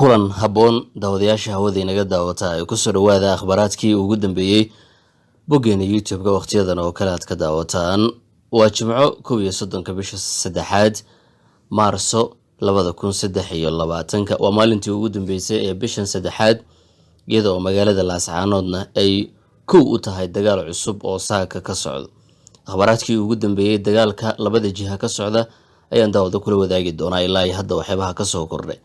Kulan habboon, daawadayaasha hawada inaga daawata ay kusoo dhawaada akhbaaraadkii ugu dambeeyey boggeena YouTube-ka. Wakhtiyadan oo kale aad ka daawataan waa Jimco, 31-ka bisha saddexaad, Maarso 2023-ka. Waa maalintii ugu dambeysay ee bishan saddexaad, iyada oo magaalada Laascaanoodna ay kow u tahay dagaal cusub oo saaka ka socdo. Akhbaaraadkii ugu dambeeyey dagaalka labada jiha ka socda ayaan daawada kula wadaagi doonaa ilaa iyo hadda waxyaabaha kasoo kordhay.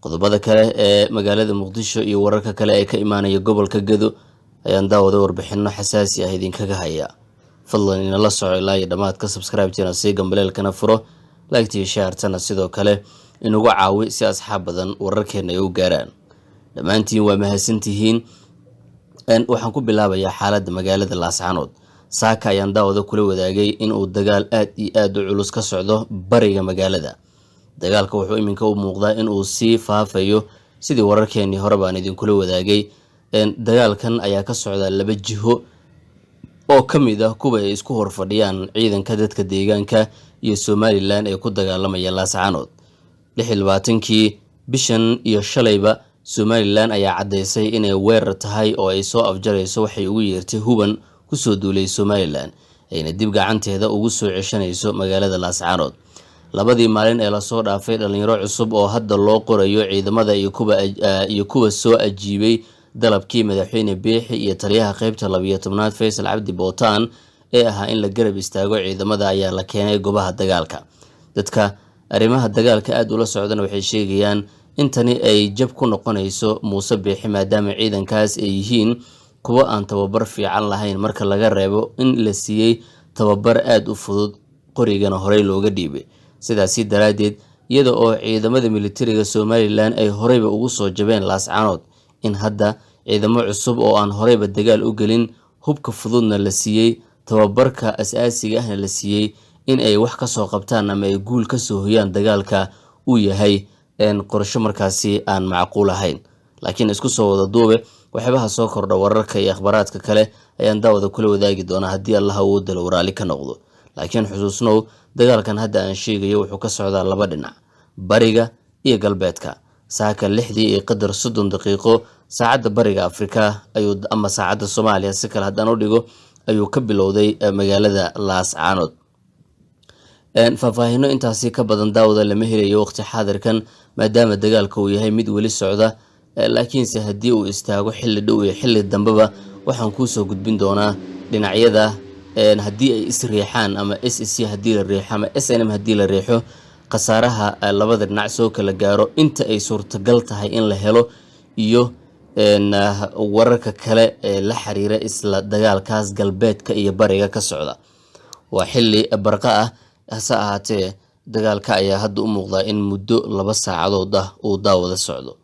Qodobada kale ee magaalada Muqdisho iyo wararka kale ee ka imaanaya gobolka Gedo ayaan daawada warbixino xasaasi ah idinkaga hayaa. Fadlan inala soco ilaa iyo dhammaadka, subscribe-tina sii, gambaleelkana furo, like-tiyo share-tana sidoo kale inugu caawi si asxaab badan wararkeena ay u gaaraan. Dhammaantiin waa mahadsantihiin. Waxaan ku bilaabayaa xaaladda magaalada Laascaanood. Saaka ayaan daawada kula wadaagay inuu dagaal aad iyo aad u culus ka socdo bariga magaalada. Dagaalka wuxuu iminka u muuqdaa inuu sii faafayo. Sidii wararkeenii hore baan idinkula wadaagay, dagaalkan ayaa ka socda laba jiho oo ka mid ah kuwa ay isku horfadhiyaan ciidanka dadka deegaanka iyo Somaliland ee ku dagaalamaya Laascaanood. 26-kii bishan iyo shalayba Somaliland ayaa caddeysay inay weerar tahay oo ay soo afjarayso waxay ugu yeertay huban kusoo duulay Somaliland, ayna dib gacanteeda ugu soo ceshanayso magaalada Laascaanood. Labadii maalin ee lasoo dhaafay, dhalinyaro cusub oo hadda loo qorayo ciidamada iyo kuwa soo ajiibay dalabkii Madaxweyne Biixi iyo taliyaha qeybta 12-aad Faysal Cabdi Bootaan ee ahaa in la garab istaago ciidamada ayaa la keenay goobaha dagaalka. Dadka arrimaha dagaalka aada ula socdana waxay sheegayaan in tani ay jab ku noqonayso Muuse Biixi, maadaama ciidankaas ay yihiin kuwo aan tababar fiican lahayn, marka laga reebo in la siiyey tababar aada u fudud, qorigana horey looga dhiibay. Sidaasi daraaddeed, iyada oo ciidamada militariga Somaliland ay horeyba ugu soo jabeen Laascaanood, in hadda ciidamo cusub oo aan horeyba dagaal u gelin, hubka fududna la siiyey, tababarka as-aasiga ahna la siiyey, in ay wax kasoo qabtaan ama ay guul kasoo hoyaan dagaalka uu yahay qorsho markaasi aan macquul ahayn. Laakiin isku soo wada duube, waxyaabaha soo kordha, wararka iyo akhbaaraadka kale ayaan daawada kula wadaagi doonaa haddii Allaha uu dalo waraali ka noqdo. Laakiin xusuusnow, dagaalkan hadda aan sheegayo wuxuu ka socdaa laba dhinac, bariga iyo galbeedka. Saaka 6:30 saacadda Bariga Afrika ayuu, ama saacadda Soomaaliya si kale haddaan u dhigo, ayuu ka bilowday magaalada Laascaanood. Faahfaahino intaasi ka badan, daawada, lama helayo waqti xaadirkan, maadaama dagaalka uu yahay mid weli socda. Laakiinse haddii uu istaago xilli dhow iyo xilli dambeba, waxaan kuusoo gudbin doonaa dhinacyada haddii ay isriixaan, ama SSC haddii la riixo ama SNM haddii la riixo, khasaaraha labada dhinac soo kala gaaro inta ay suurtagal tahay in la helo, iyo wararka kale ee la xiriira isla dagaalkaas galbeedka iyo bariga ka socda. Waa xilli barqa ah, hase ahaatee dagaalka ayaa hadda u muuqdaa in muddo 2 saacadood ah uu daawada socdo.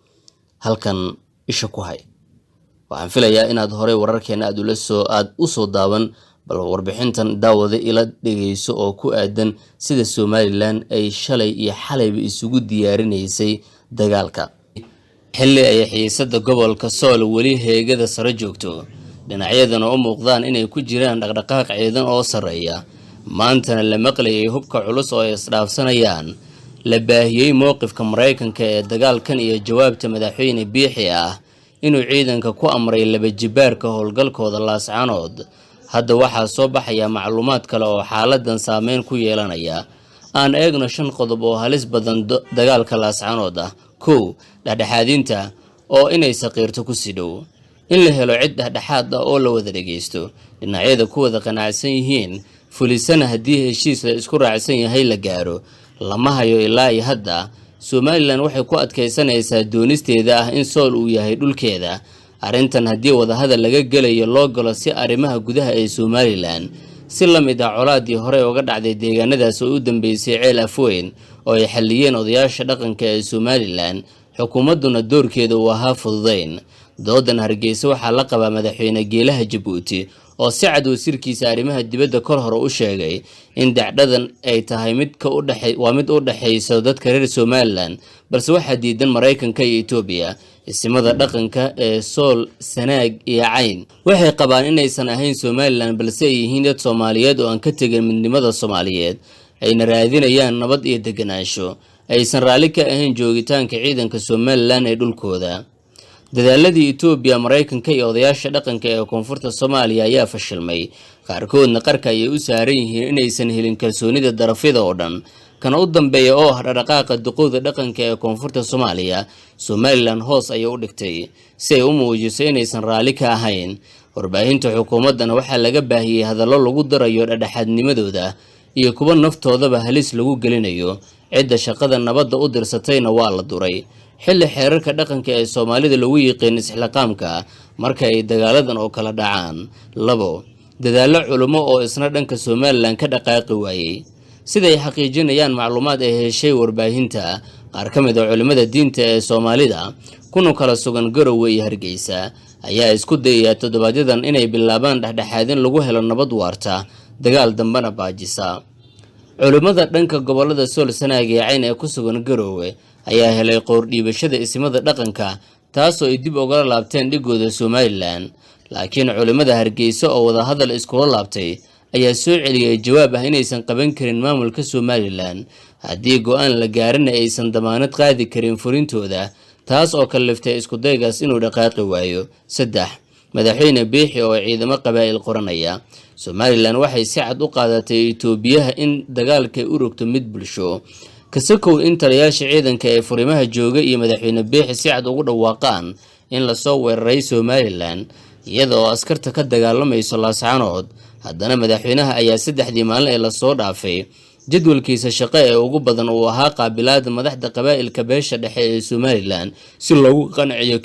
Halkan isha ku hay. Waxaan filayaa inaad horey wararkeena aad ula soo aad usoo daawan. Bal warbixintan, daawada, ila dhegeyso oo ku aadan sida Somaliland ay shalay iyo xalayba isugu diyaarinaysay dagaalka. Xilli ay xiisada gobolka Sool weli heegada sare joogto, dhinacyadana u muuqdaan inay ku jiraan dhaqdhaqaaq ciidan oo sarreeya, maantana la maqlayay hubka culus oo ay isdhaafsanayaan, la baahiyey mowqifka Maraykanka ee dagaalkan iyo jawaabta Madaxweyne Biixi ah inuu ciidanka ku amray laba jibaarka howlgalkooda Laascaanood, hadda waxaa soo baxaya macluumaad kale oo xaaladan saameyn ku yeelanaya. Aan eegno shan qodob oo halis badan dagaalka Laascaanood ah. Kow, dhexdhexaadinta oo inay saqiirto kusii dhow. In la helo cid dhexdhexaad ah oo la wada dhageysto, dhinacyada ku wada qanacsan yihiin, fulisana haddii heshiis la isku raacsan yahay la gaaro, lama hayo ilaa iyo hadda. Somaliland waxay ku adkaysanaysaa doonisteeda ah in Sool uu yahay dhulkeeda. Arrintan haddii wadahadal laga gelayo, loo galo si arrimaha gudaha ee Somaliland, si la mid ah colaadii hore uga dhacday deegaanadaas oo u dambeysay Ceel Afweyn oo ay xalliyeen odayaasha dhaqanka ee Somaliland, xukuumadduna doorkeeda uu ahaa fududayn. Doodan Hargeysa waxaa la qabaa madaxweyne Geelaha Jabuuti, oo si cad wasiirkiisa arrimaha dibadda kol hore u sheegay in dacdhadan ay tahay mid ka udhexe waa mid u dhexaysa dadka reer Somaliland, balse waxaa diidan Maraykanka iyo Etoobiya. Isimada dhaqanka ee Sool, Sanaag iyo Cayn waxay qabaan inaysan ahayn Somaliland, balse ay yihiin dad Soomaaliyeed oo aan ka tegin midnimada Soomaaliyeed, ayna raadinayaan nabad iyo deganaansho. Aysan raalli ka ahayn joogitaanka ciidanka Somaliland ee dhulkooda. Dadaaladii Itoobiya, Maraykanka iyo odayaasha dhaqanka ee koonfurta Soomaaliya ayaa fashilmay, qaarkoodna qarka ayay u saaran yihiin inaysan helin kalsoonida darafyada oo dhan. Kana u dambeeya oo ah dhaqdhaqaaqa duqowda dhaqanka ee koonfurta Soomaaliya, Somaliland hoos ayay u dhigtay si ay u muujiso inaysan raalli ka ahayn. Warbaahinta xukuumaddana waxaa laga baahiyey hadallo lagu darayo dhexdhexaadnimadooda iyo kuwa naftoodaba halis lagu gelinayo. Cidda shaqada nabadda u dirsatayna waa la duray, xilli xeerarka dhaqanka ee Soomaalida lagu yiqiin isxilqaamka marka ay dagaaladan oo kala dhacaan. Labo, dadaallo culummo oo isna dhanka Somaliland ka dhaqaaqi waayey. Siday xaqiijinayaan macluumaad ay heshay warbaahinta, qaar ka mid a culimmada diinta ee Soomaalida kuna kala sugan Garowe iyo Hargeysa ayaa isku dayaya toddobaadyadan inay bilaabaan dhexdhexaadin lagu helo nabad waarta, dagaal dambena baajisa. Culimmada dhanka gobolada Sool, Sanaag iyo Cayn ee ku sugan Garowe ayaa helay qoordhiibashada isimada dhaqanka, taasoo ay dib ugala laabteen dhigooda Somaliland. Laakiin culimmada Hargeysa oo wadahadal iskula laabtay ayaa soo celiyay jawaab ah inaysan qaban karin maamulka Somaliland, haddii go-aan la gaarina aysan damaanad qaadi karin furintooda, taas oo kalliftay iskudaygaas inuu dhaqaaqi waayo. Saddex, Madaxweyne Biixi oo ciidamo qabaa'il qoranaya. Somaliland waxay si cad u qaadatay Itoobiyaha in dagaalkay u rogto mid bulsho. Kasakow in taliyaasha ciidanka ee furimaha jooga iyo Madaxweyne Biixi si cad ugu dhawaaqaan in lasoo weeraray Somaliland, iyada oo askarta ka dagaalamayso Laascanood, haddana madaxweynaha ayaa 3dii maalin ee lasoo dhaafay jadwalkiisa shaqo ee ugu badan uu ahaa qaabilaada madaxda qabaa'ilka beesha dhexe ee Somaliland si loogu qanciyo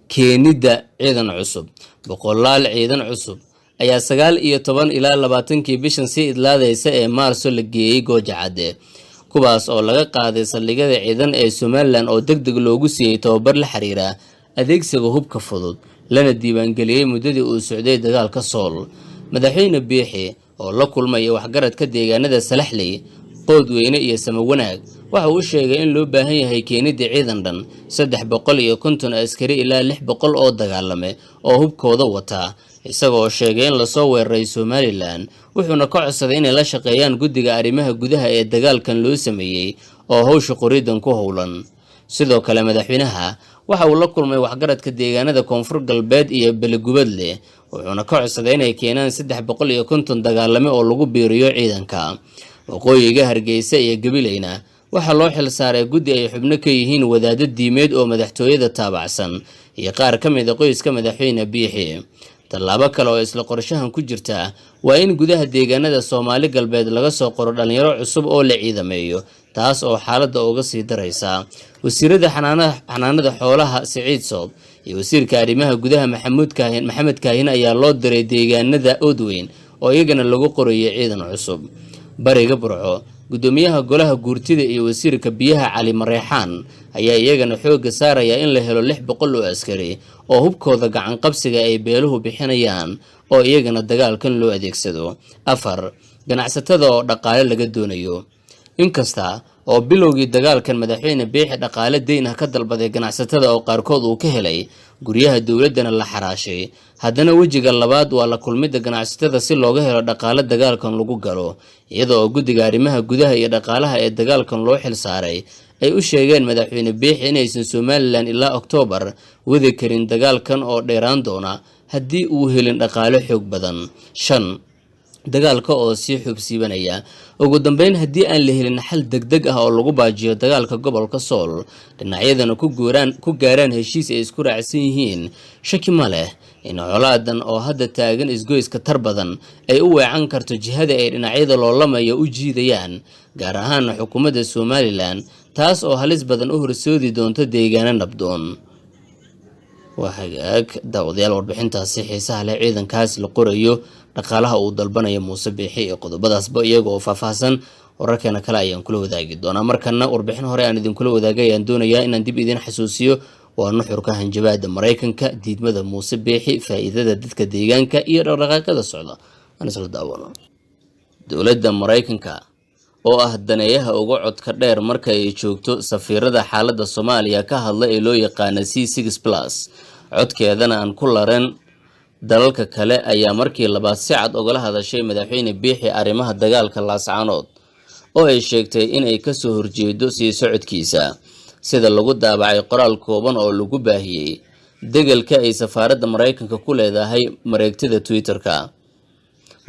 keenidda ciidan cusub. Boqolaal ciidan cusub ayaa 19 ilaa 20kii bishan sii idlaadaysa ee Maarso la geeyey Gooja Cadde, kuwaas oo laga qaaday saldhigyada ciidan ee Somaliland oo deg deg loogu siiyey tababar la xiriira adeegsiga hubka fudud, lana diiwaangeliyey muddadii uu socday dagaalka Sool. Madaxweyne Biixi oo la kulmaya waxgaradka deegaanada Salaxley, Qoodweyne iyo Samawanaag waxa uu sheegay in loo baahan yahay keenidda ciidan dhan 350 askari ilaa 600 oo dagaalame oo hubkooda wataa, isagoo sheegay in lasoo weeraray Somaliland, wuxuuna ka codsaday inay la shaqeeyaan guddiga arrimaha gudaha ee dagaalkan loo sameeyey oo howsha qoridan ku howlan. Sidoo kale madaxweynaha waxa uu la kulmay waxgaradka deegaanada Koonfur Galbeed iyo Beligubadle, wuxuuna ka codsaday inay keenaan 350 dagaalame oo lagu biiriyo ciidanka. Waqooyiga Hargeysa iyo Gabileyna waxaa loo xil saaray guddi ay xubno ka yihiin wadaado diimeed oo madaxtooyada taabacsan iyo qaar ka mid a qoyska Madaxweyne Biixi. Tallaabo kale oo isla qorshahan ku jirta waa in gudaha deegaanada Soomaali Galbeed laga soo qoro dhalinyaro cusub oo la ciidameeyo, taas oo xaaladda uga sii daraysa. Wasiirada xanaanada xoolaha Siciid Soob iyo wasiirka arrimaha gudaha Maxamuud Kaahin, Maxamed Kaahin, ayaa loo diray deegaanada Oodweyn oo iyagana lagu qorayo ciidan cusub. Bariga Burco, gudoomiyaha golaha guurtida iyo wasiirka biyaha Cali Mareexaan ayaa iyagana xoogga saaraya in la helo 600 oo askari oo hubkooda gacanqabsiga ay beeluhu bixinayaan oo iyagana dagaalkan loo adeegsado. Afar, ganacsatada oo dhaqaale laga doonayo. Inkasta oo bilowgii dagaalkan Madaxweyne Biixi dhaqaale deyn ah ka dalbaday ganacsatada oo qaarkood uu ka helay, guryaha dowladdana la xaraashay, haddana wejiga labaad waa la kulmidda ganacsatada si looga helo dhaqaale dagaalkan lagu galo, iyada oo guddiga arrimaha gudaha iyo dhaqaalaha ee dagaalkan loo xil saaray ay u sheegeen Madaxweyne Biixi inaysan Somaliland ilaa Oktoobar wadi karin dagaalkan oo dheeraan doona haddii uu helin dhaqaale xoog badan. Shan, dagaalka oo sii xuubsiibanaya. Ugu dambeyn, haddii aan la helin xal degdeg ah oo lagu baajiyo dagaalka gobolka Sool, dhinacyadana ku gaaraan heshiis ay isku raacsan yihiin, shaki ma leh in colaadan oo hadda taagan isgoyska tar badan ay u weecan karto jihada ay dhinacyada loolamaya u jiidayaan, gaar ahaana xukuumadda Somaliland, taas oo halis badan u horsoodi doonto deegaano nabdoon. Waa hagaag, daawadayaal, warbixintaasi xiisaha leh, ciidankaas la qorayo, dhaqaalaha uu dalbanayo Muuse Biixi iyo qodobadaasba iyaga oo faahfaahsan wararkeena kale ayaan kula wadaagi doonaa. Markana warbixin hore aan idinkula wadaagay ayaan doonayaa inaan dib idin xasuusiyo. Waa nuxurka hanjabaada Maraykanka, diidmada Muuse Biixi, faa'iidada dadka deegaanka iyo dhaqdhaqaaqyada socda. Aan isla daawano. Dowladda Maraykanka oo ah daneeyaha uga codka dheer marka ay joogto safiirada xaaladda Soomaaliya ka hadla ee loo yaqaana C6+, codkeedana aan ku laren dalalka kale, ayaa markii labaad si cad ogala hadashay Madaxweyne Biixi arrimaha dagaalka Laascaanood. oo ay sheegtay inay kasoo horjeedo sii socodkiisa, sida lagu daabacay qoraal kooban oo lagu baahiyey degalka ay safaaradda Maraykanka ku leedahay mareegtada Twitter-ka.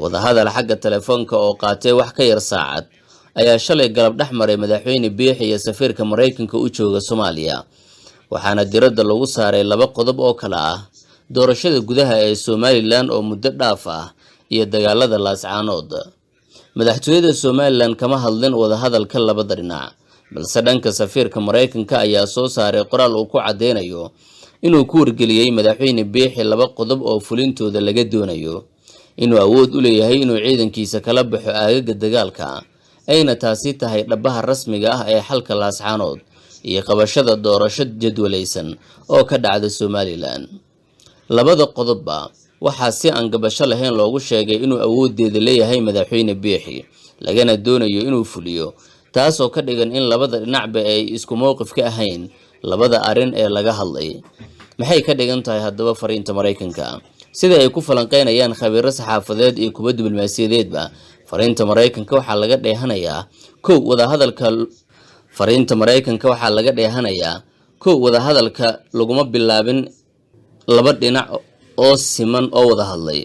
Wadahadal xagga telefoonka oo qaatay wax ka yar saacad ayaa shalay galab dhex maray Madaxweyne Biixi iyo safiirka Maraykanka u jooga Soomaaliya, waxaana diradda lagu saaray laba qodob oo kale ah: doorashada gudaha ee Somaliland oo muddo dhaaf ah iyo dagaalada Laascaanood. Madaxtooyada Somaliland kama hadlin wadahadalka labada dhinac, balse dhanka safiirka Maraykanka ayaa soo saaray qoraal uu ku caddeynayo inuu ku wargeliyey Madaxweyne Biixi laba qodob oo fulintooda laga doonayo: inuu awood u leeyahay inuu ciidankiisa kala baxo aagaga dagaalka, ayna taasi tahay dhabaha rasmiga ah ee xalka Laascaanood, iyo qabashada doorasho jadwalaysan oo ka dhacda Somaliland. Labada qodobba waxaa si aan gabasho lahayn loogu sheegay inuu awoodeeda leeyahay Madaxweyne Biixi, lagana doonayo inuu fuliyo, taasoo ka dhigan in labada dhinacba ay isku mowqif ka ahayn labada arrin ee laga hadlay. Maxay ka dhigan tahay haddaba fariinta Maraykanka? Sida ay ku falanqeynayaan khabiiro saxaafadeed iyo kuwa diblomaasiyadeedba, fariinta Maraykanka waxaa laga dheehanayaa kow wadahadalka fariinta Maraykanka waxaa laga dheehanayaa, kow, wadahadalka laguma bilaabin laba dhinac oo siman oo wada hadlay.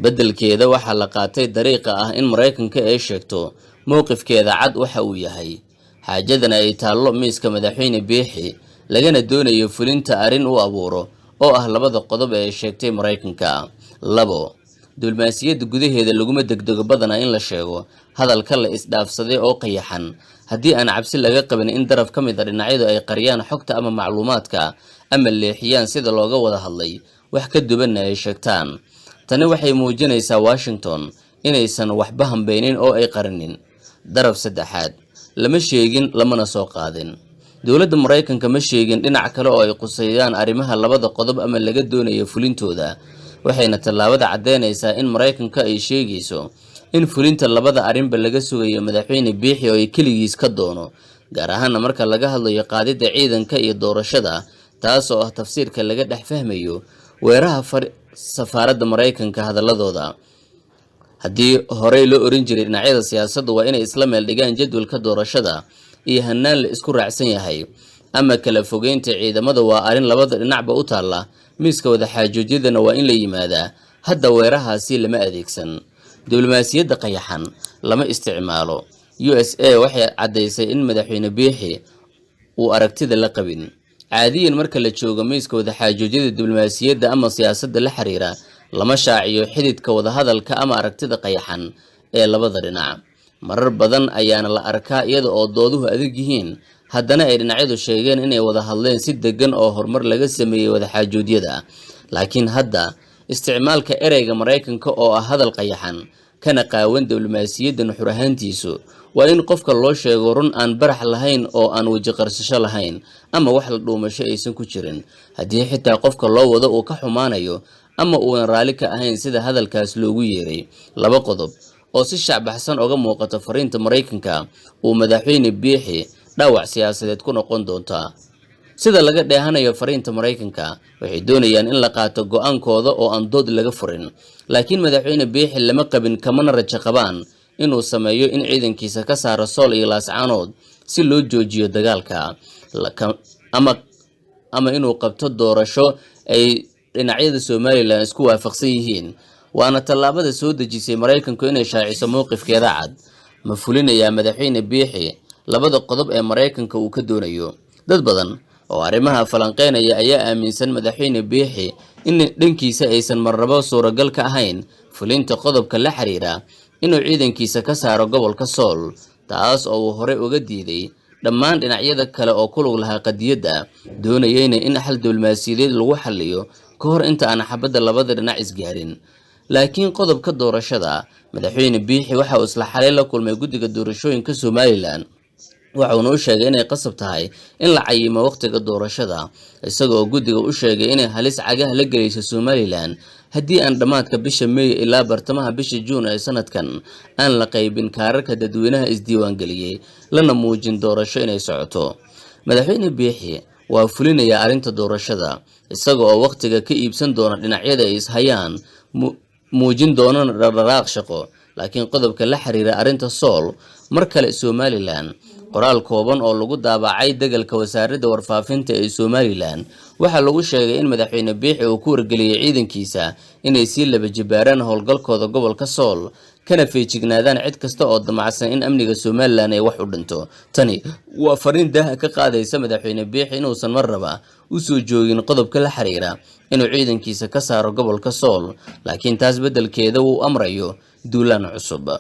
Beddelkeeda, waxaa la qaatay dariiqa ah in Maraykanka ay sheegto mowqifkeeda cad waxa uu yahay, xaajadana ay taallo miiska Madaxweyne Biixi, lagana doonayo fulinta arrin u abuuro oo ah labada qodob ee ay sheegtay Maraykanka. Labo, diblomaasiyadda gudaheeda laguma degdego badanaa in la sheego hadalka la isdhaafsaday oo qayaxan, haddii aan cabsi laga qabin in daraf ka mid a dhinacyadu ay qariyaan xogta ama macluumaadka ama leexiyaan sida looga wada hadlay, wax ka duwanna ay sheegtaan. Tani waxay muujinaysaa Washington inaysan waxba hambeynin oo ay qarinin. Daraf saddexaad lama sheegin, lamana soo qaadin. Dowladda Maraykanka ma sheegin dhinac kale oo ay quseeyaan arrimaha labada qodob ama laga doonayo fulintooda, waxayna tallaabada caddeynaysaa in Maraykanka ay sheegayso in fulinta labada arrinba laga sugayo Madaxweyne Biixi oo ay keligiis ka doono, gaar ahaana marka laga hadlayo qaadidda ciidanka iyo doorashada, taas oo ah tafsiirka laga dhex fahmayo weeraha safaaradda Maraykanka hadaladooda. Haddii horey loo oran jiray dhinacyada siyaasaddu waa inay isla meel dhigaan jadwalka doorashada iyo hanaan la isku raacsan yahay ama kala fogeynta ciidamada waa arrin labada dhinacba u taalla, miiska wadaxaajoodyadana waa in la yimaadaa, hadda weerahaasi lama adeegsan. Diblomaasiyadda qayaxan lama isticmaalo. USA waxay caddaysay in Madaxweyne Biixi uu aragtida la qabin. Caadiyan, marka la joogo miiska wadaxaajoodyada diblomaasiyadda ama siyaasadda la xiriira, lama shaaciyo xididka wadahadalka ama aragtida qayaxan ee labada dhinac. Marar badan ayaana la arkaa iyada oo dooduhu adag yihiin, haddana ay dhinacyadu sheegeen inay wada hadleen si degan oo horumar laga sameeyey wadaxaajoodyada. Laakiin hadda isticmaalka ereyga Maraykanka oo ah hadal qayaxan kana qaawan diblomaasiyadda nuxur ahaantiisu, waa in qofka loo sheego run aan barax lahayn oo aan weji qarsasho lahayn ama wax la dhuumasho aysan ku jirin, haddii xitaa qofka loo wado uu ka xumaanayo ama uunan raalli ka ahayn sida hadalkaas loogu yeeray. Laba qodob oo si shacbaxsan oga muuqata fariinta Maraykanka uu Madaxweyne Biixi dhaawac siyaasadeed ku noqon doontaa. Sida laga dheehanayo fariinta Maraykanka, waxay doonayaan in la qaato go-aankooda oo aan dood laga furin, laakiin Madaxweyne Biixi lama qabin kamana rajo qabaan inuu sameeyo in ciidankiisa ka saaro Sool iyo Laascaanood si loo joojiyo dagaalka, ama inuu qabto doorasho ay dhinacyada Somaliland isku waafaqsan yihiin, waana tallaabada soo dejisay Maraykanku inay shaaciso mowqifkeeda cad. Ma fulinayaa Madaxweyne Biixi labada qodob ee Maraykanka uu ka doonayo? Dad badan oo arrimaha falanqeynaya ayaa aaminsan Madaxweyne Biixi in dhankiisa aysan marnabo suuragal ka ahayn fulinta qodobka la xiriira inuu ciidankiisa ka saaro gobolka Sool, taas oo uu horey uga diiday dhammaan dhinacyada kale oo ku lug lahaa qadiyadda, doonayeyna in xal diblomaasiyadeed lagu xaliyo ka hor inta aan xabadda labada dhinac isgaarin. Laakiin qodobka doorashada, Madaxweyne Biixi waxa uu isla xalay la kulmay guddiga doorashooyinka Somaliland, waxuuna u sheegay inay qasab tahay in la cayimo wakhtiga doorashada, isaga oo guddiga u sheegay inay halis cagaha la gelayso Somaliland haddii aan dhammaadka bisha Meey ilaa bartamaha bisha Juun ee sanadkan aan la qaybin kaararka dadweynaha isdiiwaangeliyey, lana muujin doorasho inay socoto. Madaxweyne Biixi waa fulinayaa arrinta doorashada, isaga oo wakhtiga ka iibsan doona dhinacyada ay ishayaan, muujin doonana dhaqdhaqaaq shaqo, laakiin qodobka la xiriira arrinta Sool, Mar kale Somalilan, qoraal kooban oo lagu daabacay degalka wasaaradda warfaafinta ee Somalilan waxaa lagu sheegay in Madaxweyne Biixi uu ku wargeliyey ciidankiisa inay sii laba jibaaraan howlgalkooda gobolka Sool, kana feejignaadaan cid kasta oo damacsan in amniga Somalilan ay wax u dhinto. Tani waa fariin daaha ka qaadaysa Madaxweyne Biixi inuusan marnaba usoo joogin qodobka la xiriira inuu ciidankiisa ka saaro gobolka Sool, laakiin taas beddelkeeda uu amrayo duulaan cusub.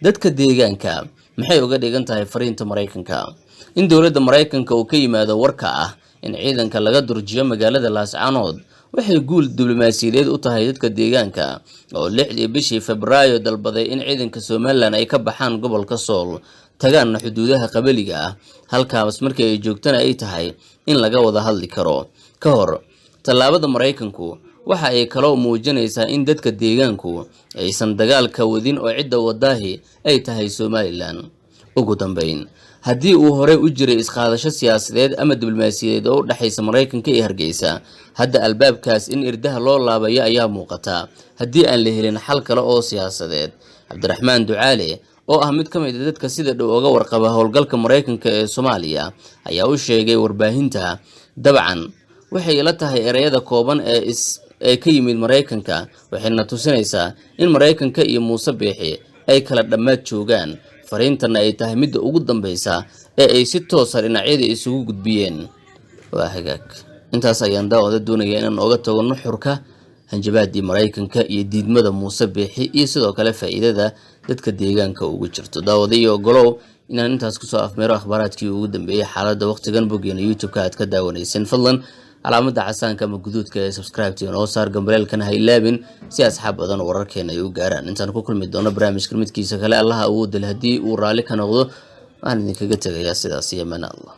Dadka deegaanka maxay uga dhigan tahay fariinta Maraykanka? In dowladda Maraykanka uu ka yimaado warka ah in ciidanka laga durjiyo magaalada Laascaanood waxay guul diblomaasiyadeed u tahay dadka deegaanka oo 6dii bishii Febraayo dalbaday in ciidanka Somalilan ay ka baxaan gobolka Sool, tagaanna xuduudaha qabaliga ah, halkaas markii ay joogtana ay tahay in laga wada hadli karo. Ka hor tallaabada Maraykanku waxa ay kaloo muujinaysaa in dadka deegaanku aysan dagaalka wadin oo cidda wadaahi ay tahay Somalilan. Ugu dambeyn, haddii uu horey u jiray isqaadasho siyaasadeed ama diblomaasiyadeed oo u dhexaysa Maraykanka iyo Hargeysa, hadda albaabkaas in irdaha loo laabayo ayaa muuqata haddii aan la helin xal kale oo siyaasadeed. Cabdiraxmaan Ducaale oo ah mid ka mid a dadka sida dhow uga warqaba howlgalka Maraykanka ee Soomaaliya ayaa u sheegay warbaahinta: "Dabcan waxay ila tahay ereyada kooban ee ka yimid Maraykanka waxayna tusinaysaa in Maraykanka iyo Muuse Biixi ay kala dhammaad joogaan, fariintana ay tahay midda ugu dambeysa ee ay si toosa dhinacyada isugu gudbiyeen." Waa hagaag, intaas ayaan daawada doonaya inaan oga tago nuxurka hanjabaadii Maraykanka iyo diidmada Muuse Biixi iyo sidoo kale faa'iidada dadka deegaanka ugu jirto. Daawada iyo ogolow inaan intaas kusoo afmeero akhbaaraadkii ugu dambeeyey xaaladda waqtigan boggeena YouTube-ka aad ka daawanayseen. Fadlan calaamada casaanka ama guduudka ee subscribe inoo saar, gambaleelkana ha ilaabin si asxaab badan wararkeena ay u gaaraan. Intaan ku kulmi doono barnaamijka midkiisa kale, Allaha awoodal haddii uu raalli ka noqdo, waxaan idinkaga tegayaa sidaas iyo mana Allah.